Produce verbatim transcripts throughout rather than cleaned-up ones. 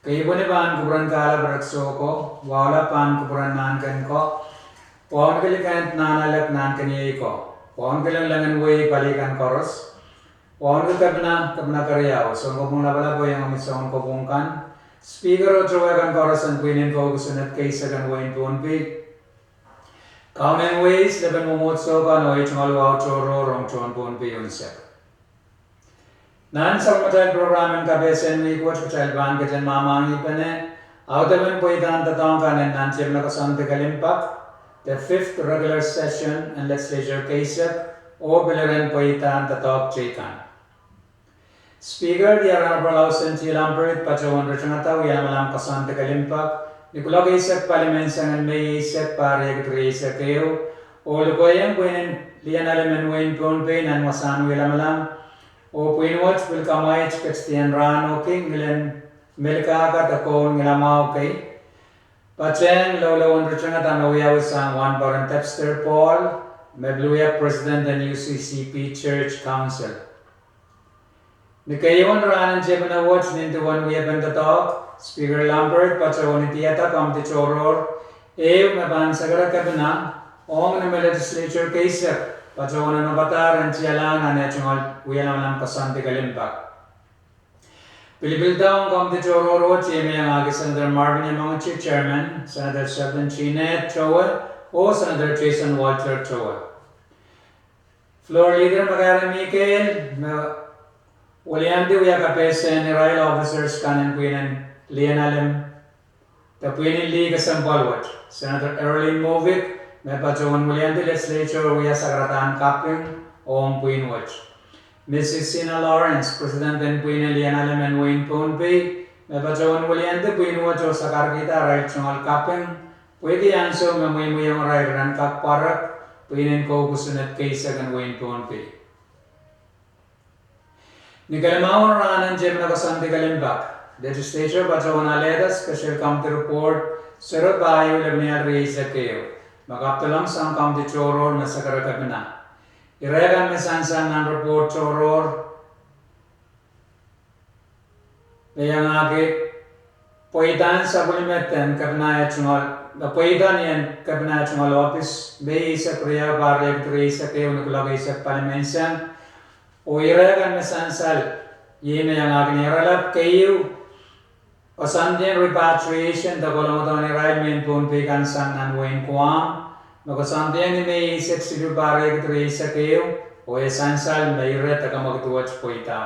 Keipweni pahn kupwuren Kahlap Rek Soko, Waulap pahn kupwuren Nahnken ko, Wauneki Likend Nahnalek Nahnkeniei ko, Wauneki Lenglengen Wehi pali kan koaros, Wauneki Kepina, Kepina Keriau, Sounkopwung Lapalap oh iengomwi Sounkopwung kan, Speaker oh towe kan koaros en pwihn en kou kosonned keisek en wehin Pohnpei, Kaunen Wehi, Lepen Mwomwohdiso kan oh ei tungoal wahu tohrohr ong tohn Pohnpei unsek. Nan sapwellimatail program en kapehse en wihk wet kitail pahn ketin mwamwahngihpene audepen pweidahn doadoahk kan en nan tiepene koasoandi kelimbak, the fifth regular session en legislature keisek, oh pil iren pweidahn doadoahk teikan. Speaker, Rahn Aprilahsang T. Lambert patohwan ritingada wialamalam koasoandi kelimbak ni kuloak eisek pali menseng en Mei eisek, pahr riekid rieisek ehu, oh lukehiong pwihnen Lien Alem en wehin Pohnpei nan wasahn wialamalam, oh pwihn wet pil kamwait ketidien rahno kin ngilen Melkahka de Koun Ngilamwahu kei, patehng loalowen ritingada me wiawi sang wahnpoaron Debster Paul, me pil wia President en U C C B Church Council. Ni keieun rahnen tiepene wet nin duwen wiepen doadoahk, Speaker Lambert patohwan idihada komidi tohrohr ehu me pahn sakara kepina ong ni me legislature keisek patohwan onopadahr en tialahng nan eh tungoal wialamalam koasoandi kelimbak. Pilipilda ong komidi tohrohr wet iei me iangahki Senator Marvin M. Ongechi, Chairman, Senator Sheldon T. Ned, towe, oh Senator Jason Walter, towe. Floor Leader Makare Mikael me weliandi wia kapehse en irail officers kan en pwihnen Lien Alem de pwihnen lih kesempwal wet. Senator Earlene Movic me patohwan weliandi legislature wia sakaradahn kaping ong pwihn wet. Mrs Sina Lawrence, President en pwihnen Lien Alem en wehin Pohnpei, me patohwan weliandi pwihn wet oh sakarkihda arail tungoal kaping, pwehki ansou me mweimweiong irail ren kak pwarek pwihnen kou kosonned keisek en wehin Pohnpei. Ni kelimauhn rahnen tiepene koasoandi kelimbak, legislature patohwan alehda special committee report sero pahieu lepenial rieisek ehu, me kapidolong sang komidi tohrohr me sakara kepina. Ire kan me sansal nan report tohrohr me iangahki pweidahn sapwellime en kepina eh tungoal, pweida ni en kepina eh tungoal ohpis, Mei eisek riau, pahr riekid rieisek ehu ni kuloak eisek pali menseng, oh ire kan me sansal iei me iangahki: Ni aralap keieu, koasoandien repatriation de kolongodohn irail mehn Pohnpei kan sang nan wehin Guam, me koasoandien ni Mei eisek siluh, pahr riekid rieisek ehu, oh e sansal me ire de kamwekid wet pweida.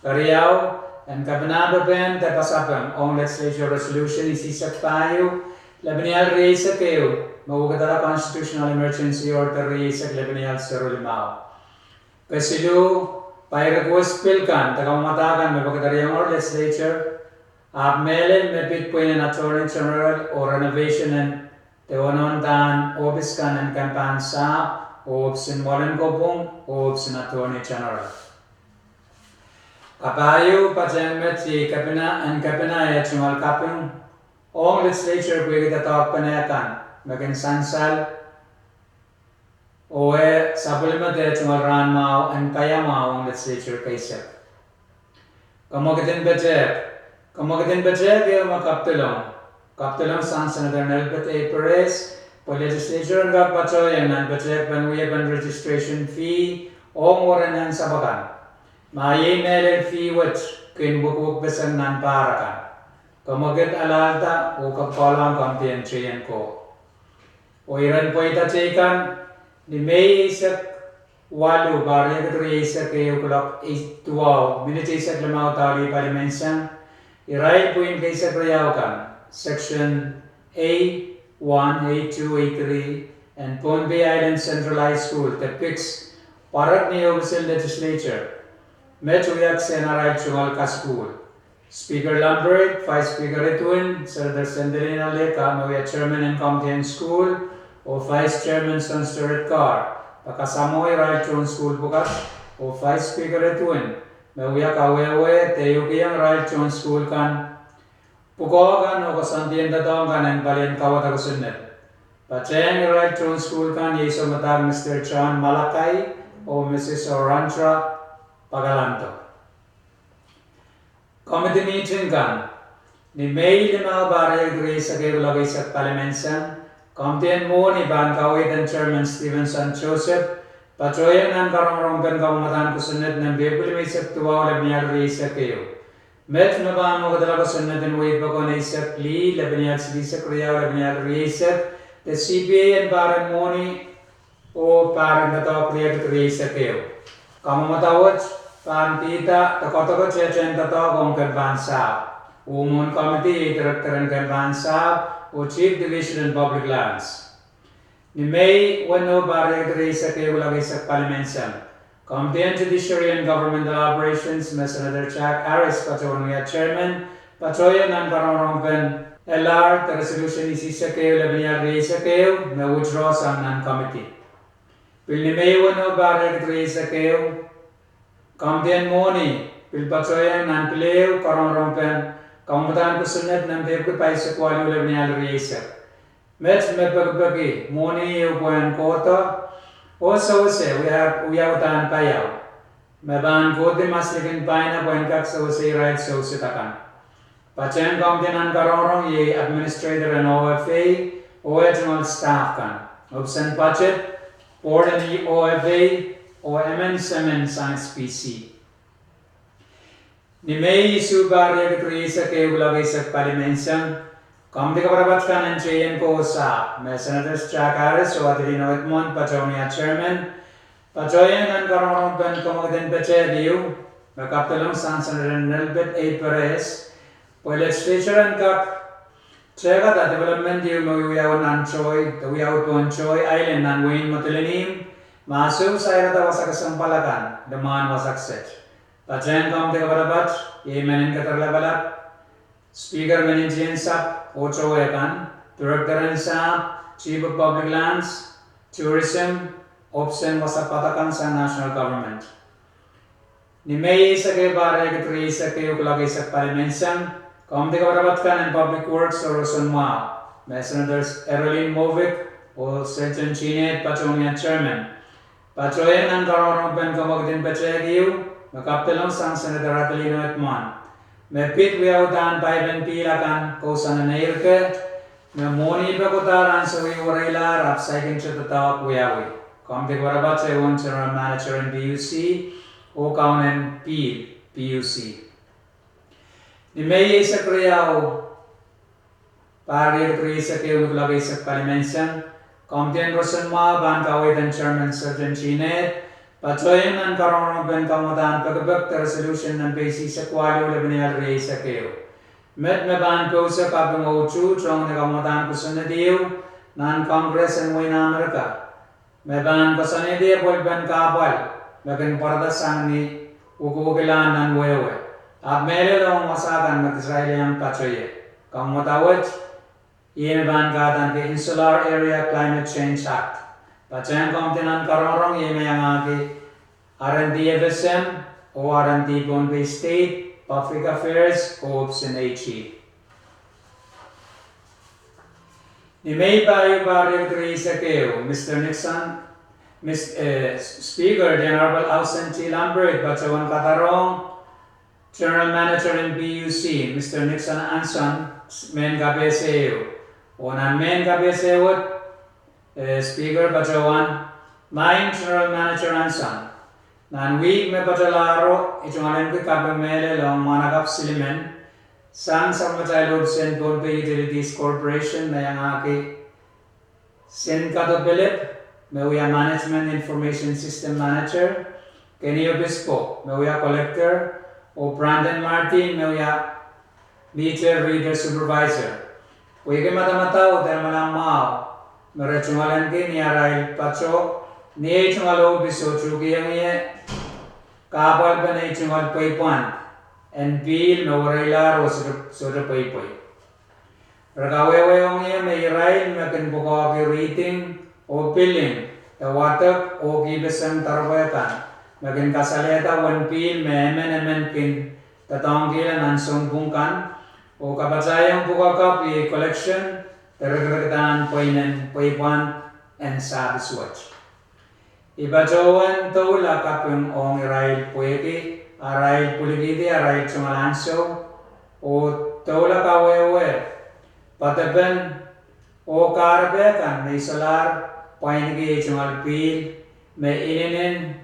Keriau, en kepina pepehn de pasapeng ong legislature resolution isihsek pahieu lepenial rieisek ehu, me wekidala constitutional emergency order rieisek lepenial sero limau. Kesiluh, pairek wes pil kan de kamwadahkan me pekederiongohr legislature, ahpw mehlel me pid pweinen Attorney General oh renovation en de onohndahn ohpis kan en kempahn sahpw, oh ohpisin mwoalen kopwung, oh ohpisin Attorney General. Kapahieu patehng met iei kepina, en kepina eh tungoal kaping ong legislature pwehki doadoahkpene kan me kin sansal, oh e sapwellime eh tungoal rahnmwahu en paiamwahu ong legislature keisek. Kamwekid en petehk, kamwekid en petehk ehu me kapidolong, kapidolong sang Senator Nelbert A. Perez, pwe legislature en kak patohieng nan petehkpen wiepen registration fee ong weren ansou akan, ma iei mehlel fee wet kin wikwikpeseng nan pahr akan. Kamwekid alahlda oh kakohlahng komidi en teien ko. Oh iren pweida teikan, ni Mei eisek waluh, pahr riekid rieisek ehu, kuloak duwau, minit eisek limau doadoahk pali menseng, irail pwihn keisek riau kan, section A one, A two, A three, en Pohnpei Island Central High School de PICS pwarek ni ohpis en legislature, met wia kisehn arail tungoal kasukuhl. Speaker Lambert, Vice Speaker Edwin, Senator Sendelina Leka me wia chairman en komidi en sukuhl, oh Vice Chairman Sonster Edgar, de kasamwo irail tohn sukuhl pwukat, oh Vice Speaker Edwin me wia kawehwe de ehukihong irail tohn sukuhl kan pwukoa kan oh koasoandien doadoahk kan en palien kawada kosonned. Patehng irail tohn sukuhl kan iei soumadahk Mister John Malakai oh Missus Orandra Pakalanto. Komidi mihting kan, Ni Mei limau, pahr riekid rieisek ehu, kuloak eisek palimen sang, komidien mwohni pahn kaweid en Chairman Stevenson Joseph patohieng nan karongorongpen kamwadahn kosonned nempe epwiki limeisek duwau, lepenial rieisek ehu. Met me pahn mwekidala kosonned en wehi pokon eisek lih, lepenial silihsek riau, lepenial rieisek, de C P A en pahr en mwohni oh pahr en doadoahk riekid rieisek ehu. Kamwadahn wet pahn pid doadoahk, tehte en doadoahk ong kempan sahpw, oh mwohn komidi iei Director en kempan sahpw oh Chief Division en Public Lands. Ni Mei weneu, pahr riekid rieisek ehu, kuloak eisek palimen sang, komidien Judiciary and Governmental Operations me Senator Jack Harris patohwan wia Chairman patohieng nan karongorongpen L R de Resolution isihsek ehu, lepenial rieisek ehu, me withdraw sang nan komidi. Pil ni Mei weneu, pahr riekid rieisek ehu, komidien mwohni pil patohieng nan pil ehu karongorongpen kamwadahn kosonned nempe epwiki pahisek waluh, lepenial rieisek. Met me pekipeki mwohni ehu pwehn kohdo oh sewese wiawi, wiawidahn paiau, me pahn kohdi maslikin paina pwehn kak sewese irail sousid akan. Patehng komidi nan karongorong iei administrator en O F A oh eh tungoal staff kan, ohpis en budget, board en O F A, oh emen semen sang S P C. Ni Mei isuh, pahr riekid rieisek ehu, kuloak eisek palimen sang, komidi kapatapat kan en teien ko oh sahpw me Senators Jack Harris oh Adelino Edmond patohwan wia Chairman patohieng nan karongorongpen kamwekid en petehk ehu, me kapidelong sang Senator Nelbert A. Perez, pwe legislature en kak tehkada development ehu me wiewiawi nan Toi de wiawi pohn Toi Island nan wehin Madolenihmw, ma soh sairada wasa kesempwal akan limwahn wasa kiset. Patehng komidi kapatapat iei mehn en kederlapalap, Speaker, mehn en tihensapw oh towe kan, Director en sahpw, Chief of Public Lands, Tourism, ohpis en wasa pwukat kan sang National Government. Ni Mei eisek ehu, pahr riekid rieisek ehu, kuloak eisek palimen sang, komidi kapatapat kan en Public Works oh Roson Mwahu me Senators Arlene Movic oh Selton Tine patohwan wia Chairman patohieng nan karongorongpen kamwekid en petehk ehu, me kapidelong sang Senator Adelino Edmond, me pid wiawidahn paipen pihl akan kousoan en eirke, me mwohni pek uhdahn ansou ieu wereilahr ahpw saikinte doadoahk wiawi. Komidi kapatapat ehu ong General Manager en P U C oh Kaunen Pihl, P U C. Ni Mei eisek riau, pahr riekid rieisek ehu, kuloak eisek palimen sang, komidi en Roson Mwahu pahn kaweid en Chairman Sergeant Jeanette patohieng nan karongorongpen kamwadahn pekipek de resolution nempe isihsek waluh, lepenial rieisek ehu. Met me pahn pousehla kaping oh tuht ong ni kamwadahn kosonned ehu nan Congress en wehin Amerika, me pahn koasoanehdi apwalipen kahpwal me kin pwarada sang ni wekwekilan nan wehwe, ahpw mehlel ong wasa kan me kitail iang patohier. Kamwadahn wet iei me pahn kadaniki Insular Area Climate Change Act. Patehng komidi nan karongorong iei me iangahki R and D F S M oh R and D Pohnpei State, Public Affairs oh ohpis en A G. Ni Mei pahieu, pahr riekid rieisek ehu, Mister Nixon, Mis-, eh, Speaker, the Honorable Austen T. Lambert patohwan kadarohng General Manager en P U C, Mister Nixon Anson, mehn kapehse ehu. Oh nan mehn kapehse wet, eh, Speaker patohwan, Maing General Manager Anson, nan wihk me patohlahro I tungoalenki kaping mehlel ong mwahnakapw silimen sang sapwellimatail ohpis en Pohnpei Utilities Corporation me iangahki Sinkato Philip, me wia Management Information System Manager, Kenny Obispo, me wia Collector, oh Brandon Martin, me wia Meter Reader Supervisor. Pwehki madamadau de lamalam mwahu me re tungoalenki ni arail pato ni ei tungoal ohpis oh tuhkihong ie kahpwalpen ei tungoal pweipwand en pihl me wereilahr oh sohte, sohte pweipwei. Re kawehwehiong ie me irail me kin pwukoahki reading oh billing de wadek oh kihpeseng doaropwe kan me kin kasalehda uwen pihl me emen emen kin doadoahngkihla nan sounpwong kan, oh kapatahiong pwukoa kapw iei collection de rikirikdahn pweinen pweipwand en sahpis wet. I patohwan doula kaping ong irail pwehki arail pwilikihdi arail tungoal ansou oh doula Kadepen oh kahrepe kan me I solahr pwainiki ei tungoal pihl me inenen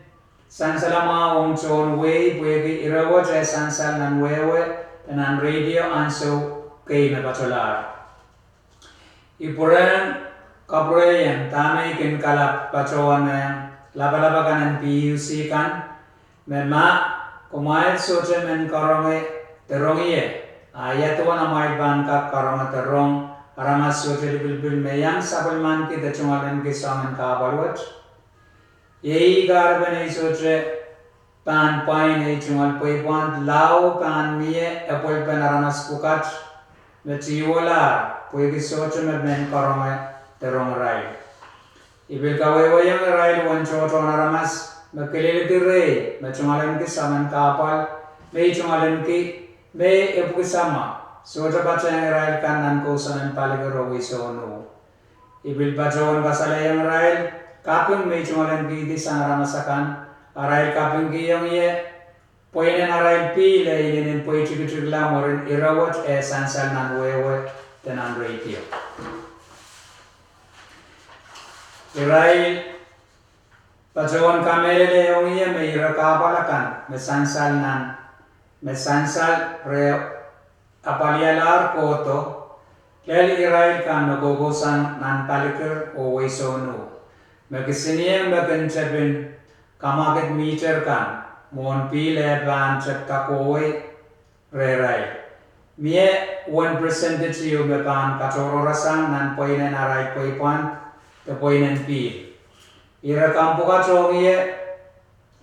sansalamwahu ong tohn wehi pwehki ire wet eh sansal nan wehwe de nan radio ansou kei me patohlahr. I pwurehng kapwurehiong dahme I kin kalap patohwanohng lapalap akan en PUC kan, me ma kumwail sohte men karonge de rong ie, a ia duwen amwail pahn kak karonge de rong aramas sohte lipilipil me iang sapwellimaniki de tungoaleniki soangen kahpwal wet? Iei kahrepen ei sohte pahn pwain ei tungoal pweipwand lao pahn mie epwelpen aramas pwukat me tiwolahr pwehki sohte me men karonge de rong irail. I pil kawehwehiong irail uwen tohtohn aramas me kileldi rehi me tungoaleniki soangen kahpwal me I tungoaleniki, me epwiki samwa, sohte patehng irail kan nan kousoan en palikir oh wehi sohno. I pil patohwan kasalehiong irail kaping me I tungoalenkihdi sang aramas akan, arail kapingkihong ie pweinen arail pihl eh inenen pweitikitikla mwurin ire wet eh sansal nan wehwe de nan radio. Irail patohwan kamehlelehiong ie me ire kahpwal akan me sansal nan, me sansal re apwalialahr kohdo, lel irail kan me kokousang nan palikir oh wehi sohno, me kisinieng me kin tepin kamwakid mihter kan mwohn pihl eh pahn tepda kohwei rehrail. Mie uwen percentage ieu me pahn katohrohrasang nan pweinen arail pweipwand de pweinen pihl. Ire kan pwukat ong ie,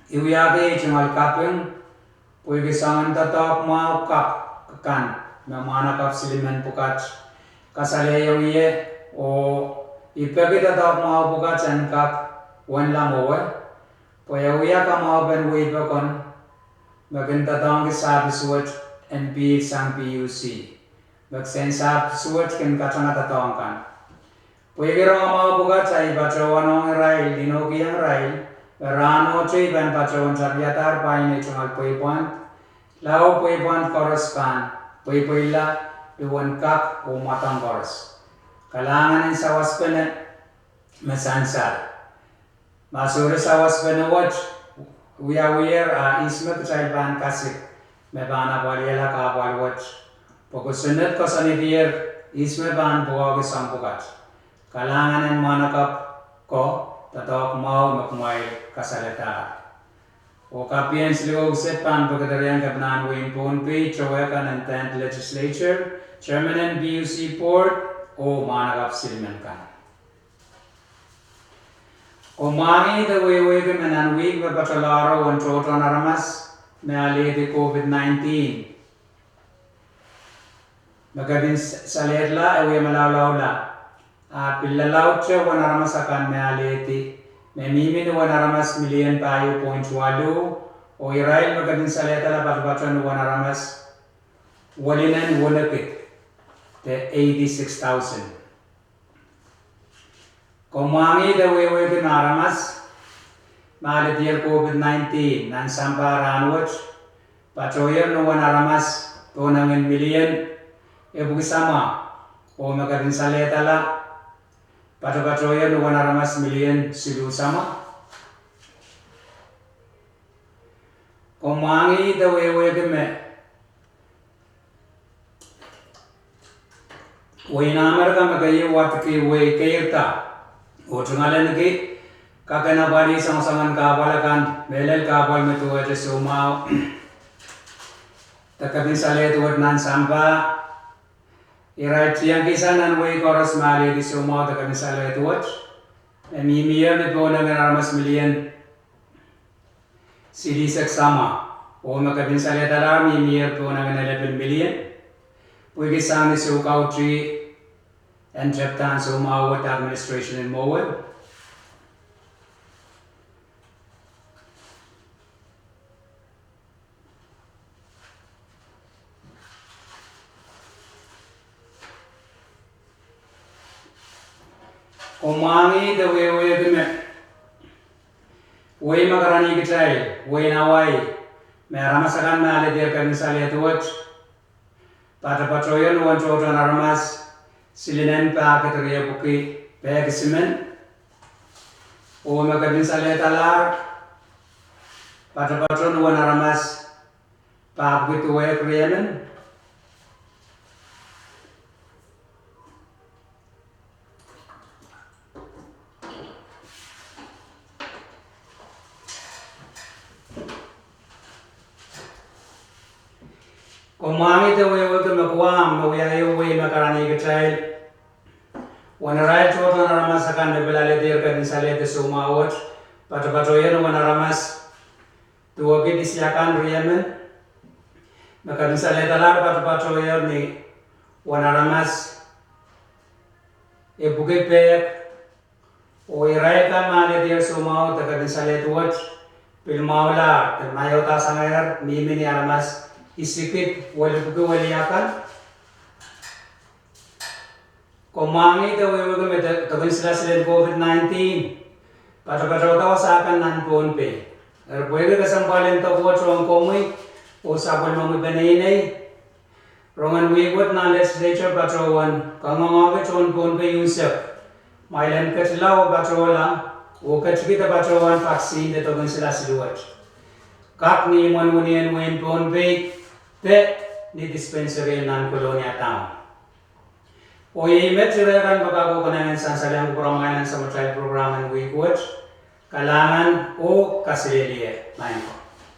I wiahki ei tungoal kaping pwehki soangen doadoahk mwahu kapw kan me mwahnakapw silimen pwukat kasalehiong ie, oh I peki doadoahk mwahu pwukat en kapw wenla mwowe, pwe e wia kamwahupen wehi pokon me kin doadoahngki sahpis wet en pihl sang PUC, me kisehn sahpis wet kin katanga doadoahk kan. Pwehki rongamwahu pwukat, I patohwanohng irail, linoukiong irail, me rahnohte I pahn patohwan tapiadahr pwain ei tungoal pweipwand, lao pweipwand koaros pahn pweipweila duwen kak oh mwadang koaros. Kalahngan en sawaspene me sansal. Ma sohte sawaspene wet wiawiher, a ihs me kitail pahn kasik me pahn apwaliala kahpwal wet? Pwe kosonned koasoanehdier ihs me pahn pwukoahki soang pwukat. Kalahngan en mwahnakapw ko, doadoahk mwahu me kumwail kasalehdahr. Oh kapw en siluh kiset pahn pekederehiong kepinahn wehin Pohnpei, towe kan en Tenth Legislature, Chairman en PUC Board, oh mwahnakapw silimen kan. Komw mwahngih de wehwehki me nan wihk me patohlahro uwen tohtohn aramas me alehdi COVID nineteen me kepin salehdla e wie malaulaula, a pil lalaudte uwen aramas akan me alehdi, me mihmi ni uwen aramas million pahieu point waluh, oh irail me kepin salehdala patopato ni uwen aramas welinen wenekid de eighty-six thousand. Komw mwahngih de wehwehki me aramas me alehdier COVID nineteen nan sampah rahnwet patohier ni uwen aramas pohnangin million epwiki samwa, oh me kepin salehdala patopatohier ni uwen aramas million siluh samwa. Komw mwahngih de wehwehki me wehin Amerika me keieu wadki wehi keirda oh tungoaleniki kak en apwalih soangsoangen kahpwal akan, mehlel kahpwal me duwehte soumwahu de kepin salehd wet nan sampah. Irail tiengkihsang nan wehi koaros me alehdi soumwahu de kepin salehd wet, me mihmier ni pohnangin aramas million silihsek samwa, oh me kepin salehdalahr mihmier pohnangin eleven million, pwehki sang ni soukautih en tepdahn soumwahu wet administration en mwowe. Komw mwahngih de wehwehki me wehi me karanih kitail, wehin Hawaii, me aramas akan me alehdier kepin salehd wet patopatohier ni uwen tohtohn aramas Silinen pahkid riepwiki pehkisimen, oh me kepin salehdalahr patopatohn uwen aramas pahkid duwehk riemen. Komw mwahngih de wehwehki me Guam me wia ehu wehi me karanih kitail uwen irail tohtohn aramas akan me pil alehdier kepin salehde soumwahu wet, patopatohier uwen aramas duwehkid isiakan riemen, me kepin salehdalahr patopatohier ni uwen aramas epwiki pehk, oh irail kan me alehdier soumwahu de kepin salehd wet pil mwahulahr de maiodahsangehr mihmi ni aramas isikid welipwiki weliakan. Komw mwahngih de wehwehki me doken silasil en COVID nineteen patopatohda wasa kan nan Pohnpei. Eri pwehki kesempwal en dok wet ong komwi oh sapwellimomwi peneinei, rongen wihk wet nan legislature patohwan kangoange tohn Pohnpei unsek, mwail en ketila oh patohla, oh ketikihda patohwan vaccine de doken silasil wet, kak ni imwen wini en wehin Pohnpei de ni dispensary en nan Kolonia Town. Oh iei met ire kan me kak oh konehng en sansal iang kupwuramwail nan samatail program en wihk wet. Kalahngan oh kaselehlie, maing ko.